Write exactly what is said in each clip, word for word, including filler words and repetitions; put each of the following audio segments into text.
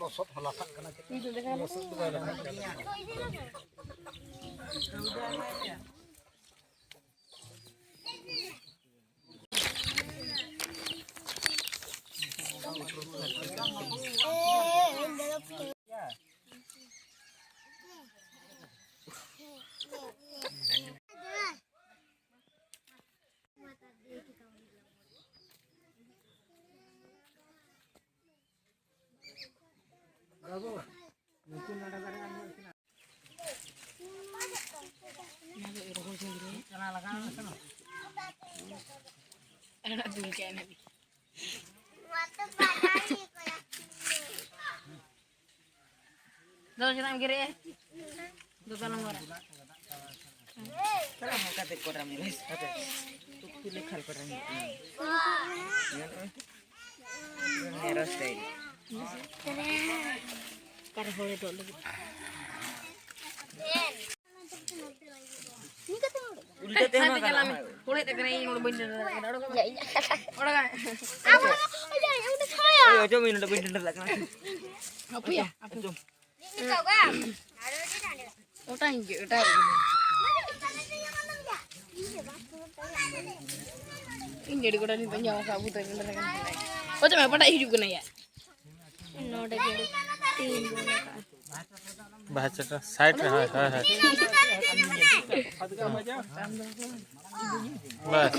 ᱞᱚᱥᱚᱫ ᱦᱚᱸ ᱞᱟᱴᱷᱟᱜ ᱠᱟᱱᱟ᱾ ᱞᱚᱥᱚᱫ ᱫᱚ ᱵᱟᱭ ᱞᱟᱴᱷᱟᱜ ᱠᱟᱱᱟ᱾ ᱫᱚ ᱪᱮᱫᱟᱜ ᱮᱢ ᱜᱮᱨᱮᱫᱼᱟ? ᱫᱚ ᱛᱟᱞᱟᱝ ᱢᱟᱨᱟᱝ᱾ ᱛᱟᱞᱟᱝ ᱢᱟ ᱠᱟᱛᱮ ᱠᱚᱨᱟᱢ ᱜᱮᱥ ᱠᱟᱛᱮ᱾ ᱛᱩᱠᱛᱩ ᱞᱮᱠᱷᱟᱱ ᱠᱚᱨᱟᱢ᱾ ᱧᱮᱞ ᱢᱮ᱾ ᱱᱮᱨᱚᱥ ᱛᱮ᱾ ᱚᱠᱟᱨᱮ ᱦᱚᱲ ᱩᱰᱩᱠ ᱞᱟᱹᱜᱤᱫ? ᱩᱞᱴᱟᱹ ᱛᱮ ᱦᱟᱱᱛᱮ ᱪᱟᱞᱟᱜ ᱢᱮ᱾ ᱦᱚᱲᱮᱡ ᱛᱮ ᱠᱟᱱᱟ, ᱤᱧ ᱱᱚᱰᱮ ᱵᱟᱹᱧ ᱰᱟᱸᱰᱟ ᱫᱟᱲᱮᱭᱟᱜ ᱠᱟᱱᱟ᱾ ᱚᱰᱚᱠ ᱢᱮ᱾ ᱚᱰᱚᱠ ᱢᱮ᱾ ᱳᱭ, ᱚᱪᱚᱜ ᱢᱮ, ᱱᱚᱰᱮ ᱵᱟᱹᱧ ᱰᱟᱸᱰᱟ ᱫᱟᱲᱮᱭᱟᱜ ᱠᱟᱱᱟ᱾ ᱦᱟᱯᱮᱭᱟ, ᱦᱟᱯᱮ᱾ ᱚᱪᱚᱜ ᱢᱮ᱾ ᱚᱴᱟᱝ ᱦᱤᱡᱩᱜ, ᱚᱴᱟᱝ ᱦᱤᱡᱩᱜ᱾ ᱤᱧ ᱜᱟᱹᱰᱤ ᱜᱚᱲᱟ ᱱᱤᱛᱚᱜ ᱧᱟᱢ ᱟᱠᱟᱫ ᱵᱷᱩᱛ ᱜᱟᱹᱰᱤ ᱨᱮ᱾ ᱚᱪᱚᱜ ᱢᱮ, ᱚᱠᱟᱴᱟᱜ ᱦᱤᱡᱩᱜ ᱠᱟᱱᱟ ᱭᱟ? ᱱᱚᱰᱮ ᱜᱟᱹᱰᱤ ᱛᱤᱧ ᱜᱚᱲ ᱟᱠᱟᱫᱼᱟ᱾ ᱵᱟᱦᱟ ᱪᱮᱴᱟ ᱥᱟᱭᱤᱰ ᱨᱮ, ᱦᱳᱭ, ᱦᱳᱭ, ᱦᱳᱭ᱾ ᱵᱟᱥ᱾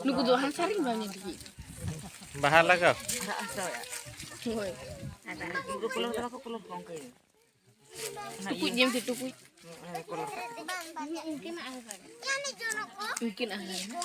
ᱱᱩᱠᱩ ᱫᱚ ᱦᱟᱱᱥᱟ ᱨᱮᱱ ᱵᱟᱝ ᱧᱮᱞ ᱴᱷᱤᱠ᱾ ᱵᱟᱦᱟ ᱞᱟᱜᱟᱣ᱾ ᱦᱳᱭ᱾ ᱴᱩᱠᱩᱡ ᱧᱮᱞ ᱛᱮ ᱴᱩᱠᱩᱡ᱾ ᱩᱱᱠᱤᱱᱟᱜ ᱦᱚᱸ᱾